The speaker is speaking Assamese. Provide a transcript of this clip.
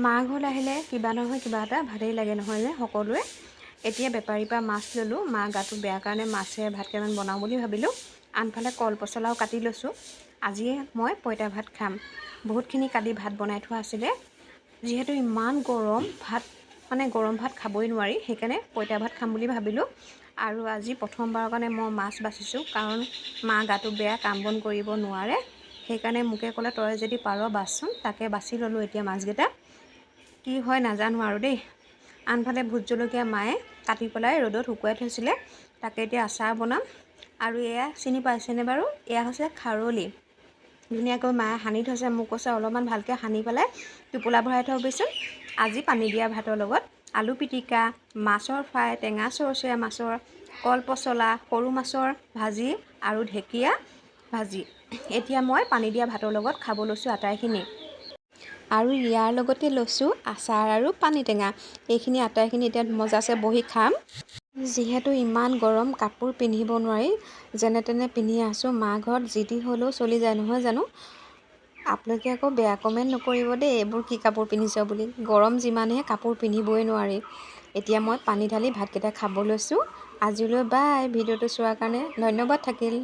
মা ঘৰলৈ আহিলে কিবা নহয় কিবা এটা ভালেই লাগে নহয়নে সকলোৱে? এতিয়া বেপাৰীৰ পৰা মাছ ল'লোঁ। মা গাটো বেয়া কাৰণে মাছে ভাত কেইটামান বনাওঁ বুলি ভাবিলোঁ। আনফালে কল পচলাও কাটি লৈছোঁ। আজিয়ে মই পঁইতা ভাত খাম। বহুতখিনি কালি ভাত বনাই থোৱা আছিলে। যিহেতু ইমান গৰম, ভাত মানে গৰম ভাত খাবই নোৱাৰি, সেইকাৰণে পঁইতা ভাত খাম বুলি ভাবিলোঁ। আৰু আজি প্ৰথমবাৰৰ কাৰণে মই মাছ বাচিছোঁ, কাৰণ মা গাটো বেয়া, কাম বন কৰিব নোৱাৰে। সেইকাৰণে মোকে ক'লে, তই যদি পাৰ বাচচোন। তাকে বাচি ল'লোঁ। এতিয়া মাছকেইটা কি হয় নাজানো আৰু দেই। আনফালে ভোট জলকীয়া মায়ে কাটি পেলাই ৰ'দত শুকুৱাই থৈছিলে, তাকে এতিয়া আচাৰ বনাম। আৰু এয়া চিনি পাইছেনে বাৰু? এয়া হৈছে খাৰলি। ধুনীয়াকৈ মায়ে সানি থৈছে। মোক কৈছে, অলপমান ভালকৈ সানি পেলাই টোপোলা ভৰাই থ'বিচোন। আজি পানী দিয়া ভাতৰ লগত আলু পিটিকা, মাছৰ ফ্ৰাই, টেঙা চৰচৰীয়া মাছৰ, কল পচলা, সৰু মাছৰ ভাজি আৰু ঢেকীয়া ভাজি। এতিয়া মই পানী দিয়া ভাতৰ লগত খাব লৈছোঁ আটাইখিনি। আৰু ইয়াৰ লগতে লৈছোঁ আচাৰ আৰু পানী টেঙা। এইখিনি আটাইখিনি এতিয়া মজাছে বহি খাম। যিহেতু ইমান গৰম, কাপোৰ পিন্ধিব নোৱাৰি, যেনে তেনে পিন্ধি আছোঁ। মা ঘৰত যি টি হ'লেও চলি যায়, নহয় জানো? আপোনালোকে আকৌ বেয়া কমেণ্ট নকৰিব দেই, এইবোৰ কি কাপোৰ পিন্ধিছ বুলি। গৰম যিমানহে, কাপোৰ পিন্ধিবই নোৱাৰি। এতিয়া মই পানী ঢালি ভাতকেইটা খাব লৈছোঁ। আজিলৈ বাই। ভিডিঅ'টো চোৱাৰ কাৰণে ধন্যবাদ থাকিল।